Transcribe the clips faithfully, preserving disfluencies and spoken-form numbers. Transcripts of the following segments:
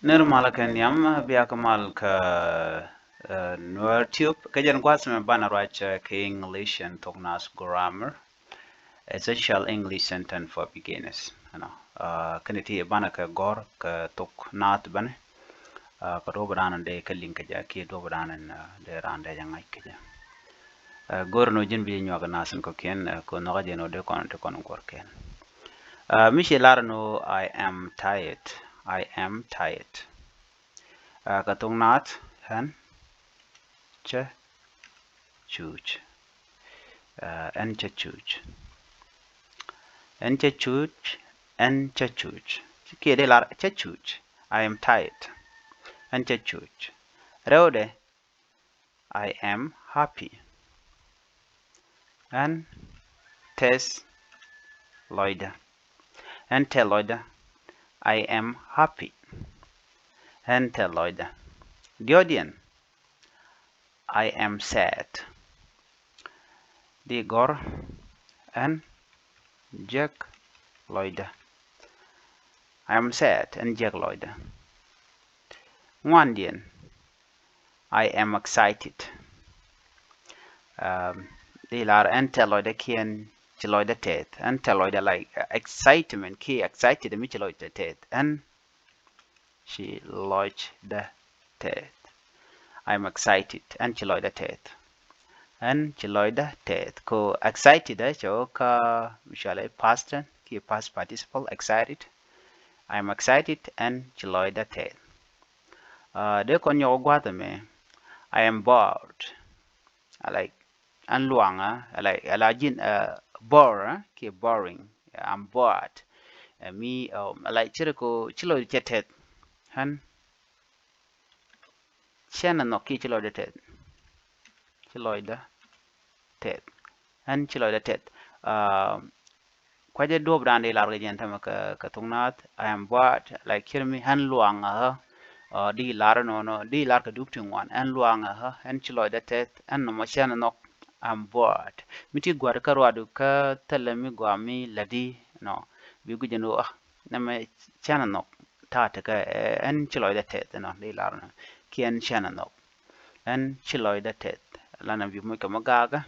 Nir malä kɛ nhiam, bia kɛ mal kä, eh, Nuer Tube. Kɛ jɛn gua̱th mɛ banɛ ruac, eh, kɛ English and thok Naath grammar, essential English sentence for beginners. Ɛnɔ, eh, kɛn ti banɛ kɛ gɔr kɛ thok Naath banɛ. Eh, kɛ duɔ̱p dan dee kɛ liŋ kɛ jɛ kiɛ duɔ̱p dan, eh, dee ran dee jɛ ŋa̱c kɛ jɛ. Eh, go̱r ni ji̱n bi nyuak Naath in kɔ̱kiɛn, eh, kɛ nhɔk jɛ ni dee kɔn ti kɔn guɔr kɛn. Eh, mi ci lar ni, I am tired. I am tired. Eh, kɛ thok Naath, ɣän cä cuc. Eh, ɣän cä cuc. Ɣän cä cuc. Ɣän cä cuc. Kiɛ dee lar cä cuc. I am tired. Ɣän cä cuc. Rɛwdɛ, I am happy. Ɣän tɛth lɔcdä. Ɣän tɛth lɔcdä. I am happy. Ɣän tɛth lɔcdä. Diɔ̱ɔ̱kdiɛn, I am sad. Di gɔ̱r, ɣän jiäk lɔcdä. I am sad, ɣän jiäk lɔcdä. Ŋuandiɛn, I am excited. Um, di lar ɣän tɛth lɔcdä kiɛ ɣän ci lɔcdä tɛth. Ɣän tɛth lɔcdä, like, uh, excitement kiɛ excited mi ci lɔcdä tɛth. Ɣän ci lɔcdä tɛth. I am excited. Ɣän ci lɔcdä tɛth. Ɣän ci lɔcdä tɛth. Kɛ ɣöö excited ɛ cɛ wä kä mi cɔalɛ past tense kiɛ past participle, excited. I am excited. Ɣän ci lɔcdä tɛth. Uh, dee kɔn nyɔk gua̱th ɛmɛ. I am bored. I like, ɣän luaŋä, I like, I like ji̱n, uh, bore, eh, kiɛ boring. I'm bored. Eh, mi, um, I like, ci rɛ ko, ci lɔcdä cɛ tɛth. Ɣän cä nhɔk kiɛ ci lɔcdä tɛth. Ci lɔcdä tɛth. Ɣän ci lɔcdä tɛth. Uh, Kuacä duɔ̱ɔ̱p dan di lar kɛ jɛn tämɛ kɛ, kɛ thok Naath, I am bored, like, cir mi ɣän luaŋä ɣä. Uh, di lar nɔnɔ, di lar kɛ dup ti ŋuan, ɣän luaŋä ɣä, ɣän ci lɔcdä tɛth, ɣän nɔmɔ cä nhɔk, I'm bored. Mi ti gua̱a̱r kä ruaadu kä thilɛ mi gɔaa mi lätdi, nɔ, bi guic ɛn ɣöö, ah, nɛmɛ cä nhɔk, ta̱a̱ tekɛ, eh, ɣän ci lɔcdä tɛth, nɔ, di lar nɔ, kiɛ ɣän cä nhɔk. Ɣän ci lɔcdä tɛth, lanɛ bi moc kɛ mi gaakä.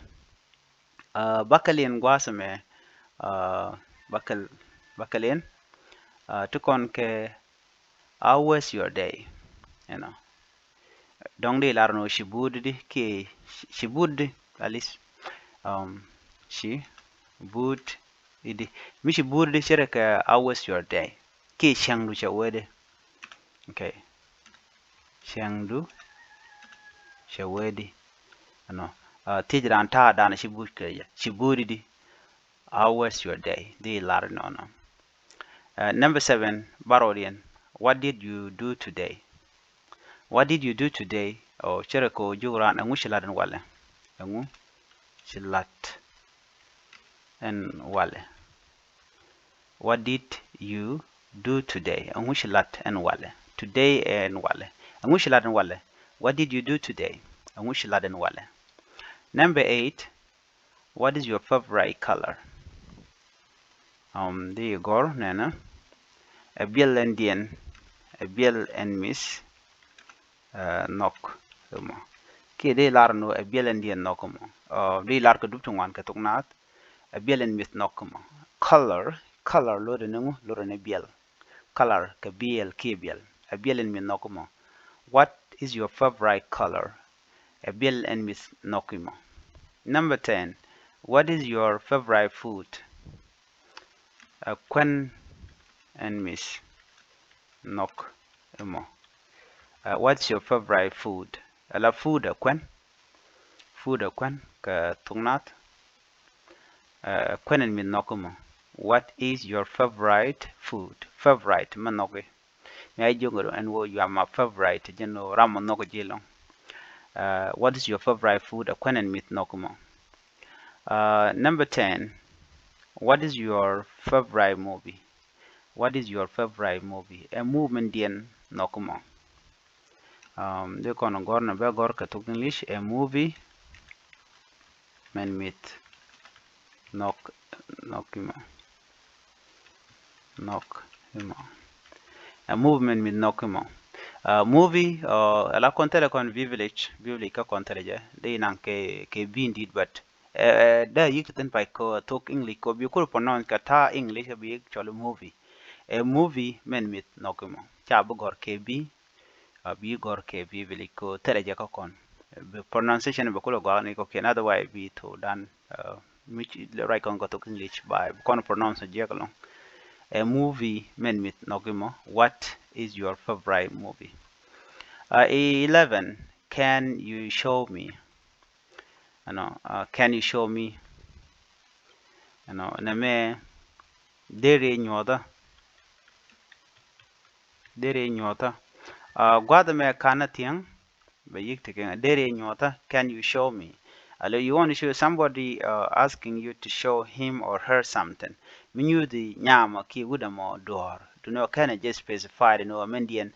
Uh, bäkɛl in gua̱a̱th ɛmɛ, uh, bäkɛl, bäkɛl in, uh, ti kɔn kɛ, how was your day? You know. Dɔ̱ŋ di lar nɔ ci buut di kiɛ ci buut di, at least, um, ci buut di. Mi ci buut di ci rɛ kɛ, how was your day? Kiɛ cäŋdu cɛ wee di. Okay. Cäŋdu cɛ wee di. Ɛnɔ. Uh, thiec raan ta̱a̱ dan ci buut kɛ jɛ. Ci buut di. How was your day? Di lar nɔnɔ. Uh, number seven, bärɔwdiɛn. What did you do today? What did you do today? Oh, cɛ rɛ ko juk raan, ɛŋu ci lat ɛn walɛ? Ɛŋu ci lat ɛn walɛ? What did you do today? Ɛŋu ci lat ɛn walɛ? Today ɛn walɛ. Ɛŋu ci lat ɛn walɛ? What did you do today? Ɛŋu ci lat ɛn walɛ? Number eight, what is your favorite color? Um, di gɔr nɛnɛ. Ɛ biɛl ɛn diɛn, ɛ biɛl ɛn mi̱th, uh, nhɔk ɛmɔ. Kiɛ di lar nɔ ɛ biɛl ɛn diɛn nhɔk ɛmɔ. Uh, di lar kɛ dup ti ŋuan kɛ thok Naath. Ɛ biɛl ɛn mi̱th nhɔk ɛmɔ. Color, color lotdɛ ni ŋu, lotdɛ ni biɛl. Color kɛ biɛl kiɛ biɛl. Ɛ biɛl ɛn mi̱th nhɔk ɛmɔ. What is your favorite color? Ɛ biɛl ɛn mi̱th nhɔk ɛmɔ. Number ten, what is your favorite food? Ɛ kuɛn ɛn mi̱th nhɔk ɛmɔ. Uh, what's your favorite food? Ala food ɛ kuɛn. Food ɛ kuɛn kɛ thok Naath. Uh, kuɛn ɛn mi̱th nhɔk ɛmɔ. What is your favorite food? Favorite mi nhɔki. Mi a jiök ɛn ɣöö you are my favorite, jɛn ɣöö ram mi nhɔk ji̱ ɛlɔ̱ŋ. Uh, what is your favorite food? Ɛ kuɛn ɛn mi̱th nhɔk ɛmɔ. Uh, number ten, what is your favorite movie? What is your favorite movie? Ɛ movie min diɛn nhɔk ɛmɔ. Um, di kɔn gɔr nɔ bɛ gɔr kɛ thok English, ɛ movie min mi̱th nhɔk, nhɔk ɛmɔ. Nhɔk ɛmɔ. Ɛ movie min mi̱th nhɔk ɛmɔ. Movie, ala kɔn thilɛ kɔn bi village, bi village kä kɔn thilɛ jɛ, dee inaŋ kɛ, kɛ bi in dit, but dee yik ti thin pay kɛ thok English kɛ bi kul pronounce kɛ ta̱a̱ English kɛ bi yik cɔl movie. Ɛ movie mɛn mith nhɔk imɔ ca bi gɔr kɛ bi, bi gɔr kɛ bi village kɛ thilɛ jɛ kä kɔn. Bi pronunciation bi kul gɔak ni kɔkiɛn, otherwise bi thok dan mi ci ruac kɔn kɛ thok English ba kɔn pronounce jiɛk alɔŋ. Ɛ movie mɛn mith nhɔk imɔ, what is your favorite movie? Eleven, can you show me? Ɛnɔ, can you show me? Ɛnɔ, nɛ mɛ deri nyuɔthä. Deri nyuɔthä. Gua̱th mɛ kanɛ thiäŋ. Bɛ yik ti kɛŋ deri nyuɔthä, can you show me? Alo, you want to show somebody asking you to show him or her something. Mi nyuthi nyamɔ kiɛ wut ɛmɔ duɔ̱ɔ̱r, duundɛ ɔ kɛnɛ jɛ specify ni ɣöö mɛn diɛn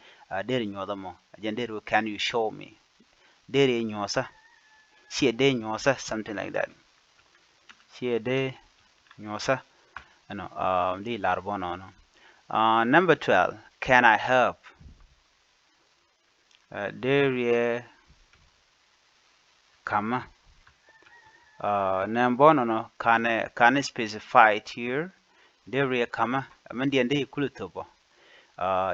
deri nyuɔthä mɔ. Jɛn deri wä, can you show me? Deri nyuɔthä. Ciɛ dee nyuɔthä, something like that. Ciɛ dee nyuɔthä. Ɛnɔ, di lar bɔnɔ nɔ. Number twelve, can I help? Dee riɛ kamä. Nɛ bɔnɔ nɔ, kanɛ, kanɛ specify it here. Dee riɛ kamä. Mɛn diɛn dee kulɛ thopɔ.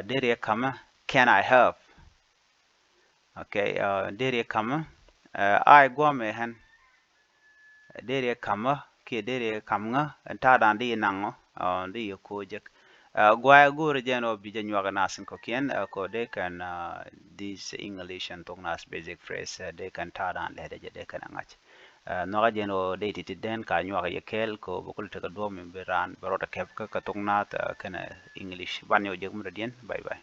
Dee riɛ kamä, can I help? Okay, dee riɛ kamä. Ai guɔmɛ ɣän. Dee riɛ kamä kiɛ dee riɛ kam ŋä, ɛn ta̱a̱ dan di inaŋ ɔ, di yɛ ko̱ jek. Guay go̱o̱rɛ jɛn ɔ bi jɛ nyuak nath in kɔkiɛn, kɔ dee kɛn this English and thok nath basic phrase, dee kɛn ta̱a̱ dan lɛt jɛ dee kɛn ŋa̱c. Nhɔakä jɛn ɔ dee ti̱ti̱ den ka nyuak yɛ kɛɛl kɔ bɛ kul tekɛ duɔ̱ɔ̱p mi bi raan bɛ rɔɔdɛ kɛp kä kɛ thok nath kɛnɛ English. Ban yɛ ɔ jek mi rɔ diɛn. Bye bye.